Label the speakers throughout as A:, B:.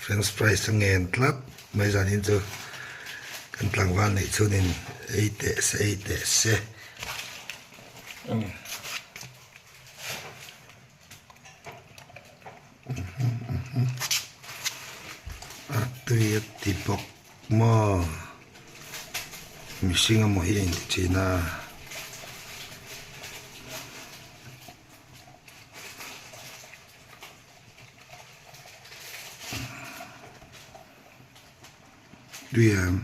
A: French fries a ngen tlat mai zanin chu kan tlangval neih chhunin ei teh se ei teh se. A tui a ti bawk maw mihring emaw hi a inti thin a. Tui em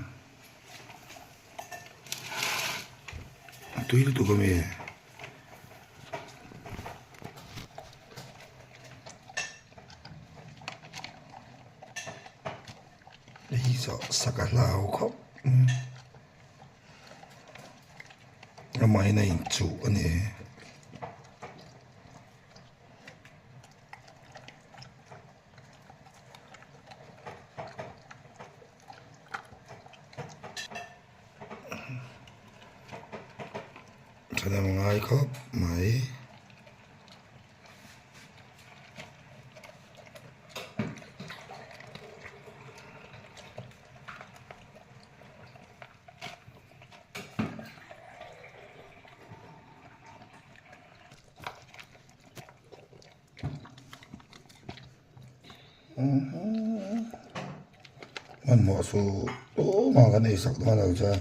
A: a tui lutuk ami. Hei zawh sak a hlau khawp amahin a inchuh a ni. Thahnem ngai khawp mai. Hmanhmawh chu tumah kan ei sak dawn lo che.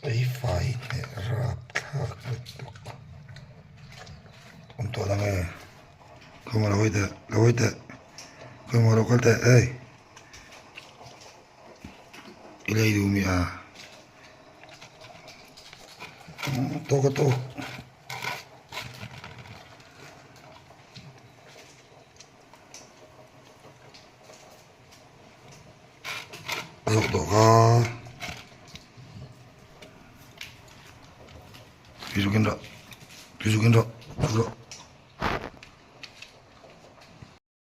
A: Ei fai hneh rap thlak lutuk awm tawh lang e khawngaw lo hawi teh lo hawi teh khawngaw lo kal teh hey i lei duh mi a tawk a tawk. A zawh tawh kha tui zukin rawh tui zukin rawh rawh.